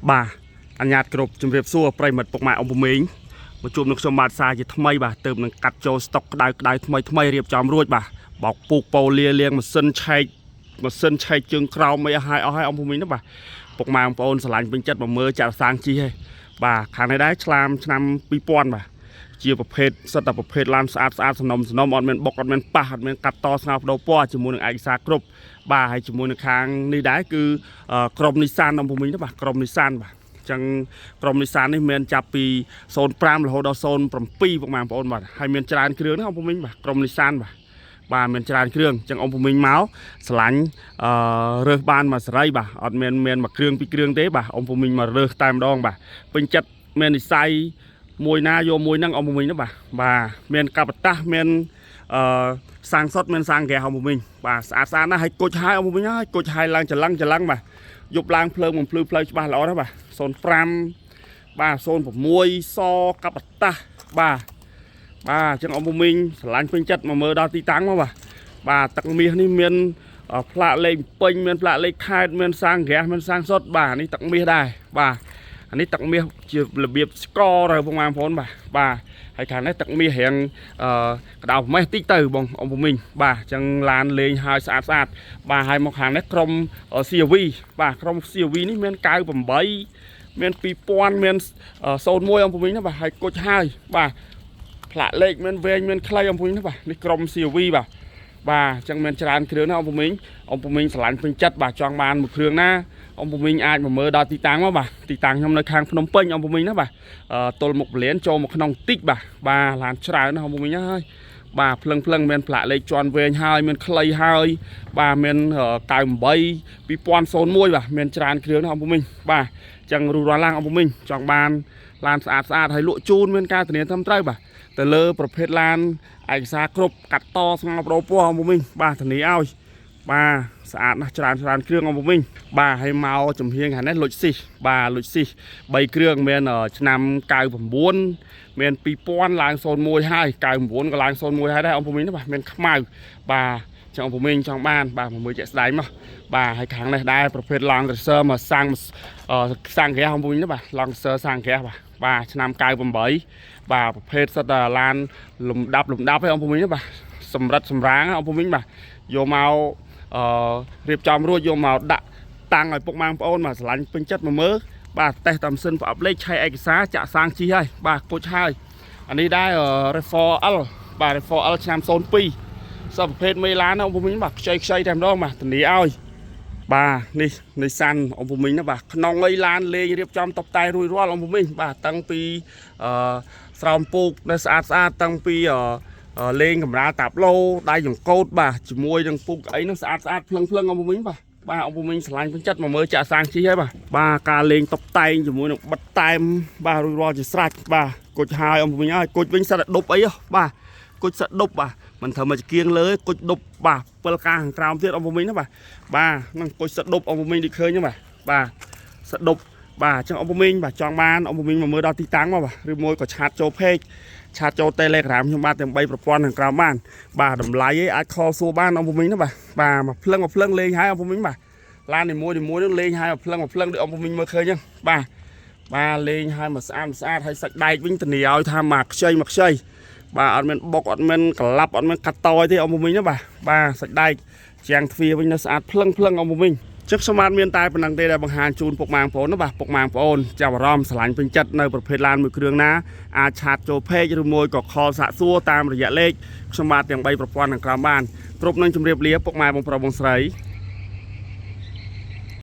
បាទអញ្ញាតគ្រប់ជំរាបសួរប្រិយមិត្តពុកម៉ែអ៊ំពូមីងមកជួបនឹងខ្ញុំបាទសាជាថ្មីបាទទៅនឹងកាត់ចូលស្តុកក្តៅក្តៅថ្មីថ្មីរៀបចំរួចបាទបោកពូកប៉ូលាលាងម៉ាស៊ីនឆែកម៉ាស៊ីនឆែកជើងក្រោមអីឲ្យអស់ហើយអ៊ំពូមីងណាបាទពុកម៉ែបងប្អូនស្រឡាញ់ពេញចិត្តមកមើលចាក់សាងជីហើយបាទខាងនេះដែរឆ្លាមឆ្នាំ2000បាទជាប្រភេទសិតតែប្រភេទឡានស្អាតស្អាតសំណុំសំណុំអត់មានបុកអត់មានប៉ះអត់មានកាត់តស្ងោបដោពណ៌ជាមួយនឹងឯកសារគ្រប់បាទហើយជាមួយនឹងខាងនេះដែរគឺក្រុមនីសានអ៊ំពូមីងណាបាទក្រុមនីសានបាទ ចឹងក្រុមនីសាននេះមានចាប់ពី05រហូតដល់07ពុកម៉ែបងប្អូនបាទហើយមានច្រើនគ្រឿងណាអង្គពូមីងបាទក្រុមនីសានបាទបាទមានច្រើនគ្រឿងចឹងអង្គពូមីងមកឆ្លាញ់អឺរើសបានមួយសេរីបាទអត់មានមានមួយគ្រឿងពីរគ្រឿងទេបាទអង្គពូមីងមករើសតែម្ដងបាទពេញចិត្តមាននិស័យមួយណាយកមួយហ្នឹងអង្គពូមីងណាបាទបាទមានកបតាសមានអឺសាងសុតមានសាងក្រាស់អង្គពូមីងបាទស្អាតស្អាតណាស់ហើយគុជហើយអង្គពូមីងហើយគុជហើយឡើងច្រឡឹងច្រឡឹងបាទយប់ឡើងភ្លើងបំភ្លឺផ្លូវច្បាស់ល្អណាស់បាទ05បាទ06សកបតាសបាទបាទអញ្ចឹងអ៊ំពូមីងស្រឡាញ់ពេញចិត្តមកមើលដល់ទីតាំងមកបាទបាទទឹកមាសនេះមានផ្លាកលេខពេញមានផ្លាកលេខខេតមានសាងក្រាស់មានសាងសុតបាទនេះទឹកមាសដែរបាទអានេះទឹកមាសជារបៀបស្ករទៅបងប្អូនបាទបាទហើយខាងនេះទឹកមាសរៀងអឺក្តៅប្រមេះតិចទៅបងអ៊ំពូមីងបាទអញ្ចឹងឡានលេងហើយស្អាតស្អាតបាទហើយមកខាងនេះក្រុម CRV បាទក្រុម CRV នេះមាន98មាន2000មាន01អង្គពូមីងណាបាទហើយគុជហើយបាទផ្លាកលេខមានវែងមានខ្លីអង្គពូមីងណាបាទនេះក្រុម CRV បាទបាទអញ្ចឹងមានច្រើនគ្រឿងណាអង្គពូមីងអង្គពូមីងស្រឡាញ់ពេញចិត្តបាទចង់បានមួយគ្រឿងណាអង្គពូមីងអាចមកមើលដល់ទីតាំងមកបាទទីតាំងខ្ញុំនៅខាងភ្នំពេញអង្គពូមីងណាបាទទល់មុខពលានចូលមកក្នុងតិចបាទបាទឡានច្រើនណាអង្គពូមីងហើយបាទភ្លឹងភ្លឹងមានផ្លាកលេខជាន់វែងហើយមានខ្លីហើយបាទមាន98 2001បាទមានច្រើនគ្រឿងណាអង្គពូមីងបាទអញ្ចឹងរុះរាន់ឡើងអង្គពូមីងចង់បានឡានស្អាតស្អាតហើយលក់ជូនមានការធានាត្រឹមត្រូវបាទទៅលើប្រភេទឡានឯកសារគ្រប់កាត់តស្ងោប្រូពណ៌អង្គពូមីងបាទធានាឲ្យបាទស្អាតណាស់ច្រើនច្រើនគ្រឿងអង្គពូមីងបាទហើយមកចំហៀងខាងនេះលុចស៊ីសបាទលុចស៊ីស3គ្រឿងមានឆ្នាំ99មាន2000ឡើង01ហើយ99ក៏ឡើង01ហើយដែរអង្គពូមីងណាបាទមានខ្មៅបាទចង់ពូមីងចង់បានបាទមកមើលជាក់ស្ដែងមកបាទហើយខាងនេះដែរប្រភេទ Land Cruiser មកសាំងសាំងក្រាស់អង្គពូមីងណាបាទ Land Cruiser សាំងក្រាស់បាទបាទឆ្នាំ98បាទប្រភេទសិតតែឡានលំដាប់លំដាប់ឯងអង្គពូមីងណាបាទសម្រិតសម្រាងអង្គពូមីងបាទយកមកអឺរៀបចំរួចយកមកដាក់តាំងឲ្យពុកម៉ែបងប្អូនបាទស្រឡាញ់ពេញចិត្តមកមើលបាទតេស្តតាមសិនប្រអប់លេខឆៃឯកសារចាក់សាងជីហើយបាទគុជហើយអានេះដែរ RAV4 L បាទ RAV4 L ឆ្នាំ02សពប្រភេទមេឡានអង្គពូមីងបាទខ្ចីខ្ចីតែម្ដងបាទធានាឲ្យបាទនេះនេះសាន់អង្គពូមីងណាបាទក្នុងអីឡានលេងរៀបចំតុបតែងរួចរាល់អង្គពូមីងបាទតាំងពីអឺស្រោមពូកនៅស្អាតស្អាតតាំងពីអឺលេងកម្រាលតាប្លូដៃចង្កូតបាទជាមួយនឹងពូកអីហ្នឹងស្អាតស្អាតភ្លឹងភ្លឹងអង្គពូមីងបាទបាទអង្គពូមីងស្រឡាញ់ពេញចិត្តមកមើលចាក់សាងជីហើយបាទបាទការលេងតុបតែងជាមួយនឹងបិទតែមបាទរួចរាល់ជាស្រេចបាទគុជហើយអង្គពូមីងហើយគុជវិញសិតតែដប់អីហ៎បាទគុជសិតដប់បាទមិនត្រូវមកចង្គៀងលើគុជដប់បាទពិលកាខាងក្រោមទៀតអង្គពូមីងណាបាទបាទហ្នឹងគុជសិតដប់អង្គពូមីងដូចឃើញហ្នឹងបាទបាទសិតដប់បាទអញ្ចឹងអង្គពូមីងបាទចង់បានអង្គពូមីងមកមើលដល់ទីតាំងមកបាទឬមួយក៏chat ចូល page chat ចូល Telegram ខ្ញុំបាទទាំង3ប្រព័ន្ធខាងក្រោមបានបាទតម្លៃឯងអាច call សួរបានអង្គពូមីងណាបាទបាទមួយភ្លឹងមួយភ្លឹងលេងហើយអង្គពូមីងបាទឡាននីមួយនីមួយនឹងលេងហើយមួយភ្លឹងមួយភ្លឹងដូចអង្គពូមីងមើលឃើញហ្នឹងបាទបាទលេងហើយមកស្អាតស្អាតហើយសាច់ដែកវិញធានាឲ្យថាមកខ្ចីមកខ្ចីបាទអត់មានបុកអត់មានក្លាប់អត់មានកាត់តយទេអង្គពូមីងណាបាទបាទសាច់ដែកជាងទ្វារវិញនៅស្អាតភ្លឹងភ្លឹងអង្គពូមីងចឹងខ្ញុំបាទមានតែប៉ុណ្្នឹងទេដែលបង្ហាញជូនពុកម៉ែបងប្អូនណាបាទពុកម៉ែបងប្អូនចាប់អារម្មណ៍ស្រឡាញ់ពេញចិត្តនៅប្រភេទឡានមួយគ្រឿងណាអាច chat ចូល page ឬមួយក៏ call សាកសួរតាមរយៈលេខខ្ញុំបាទទាំង3ប្រព័ន្ធខាងក្រោមបានគ្រប់នឹងជម្រាបលាពុកម៉ែបងប្រុសបងស្រី។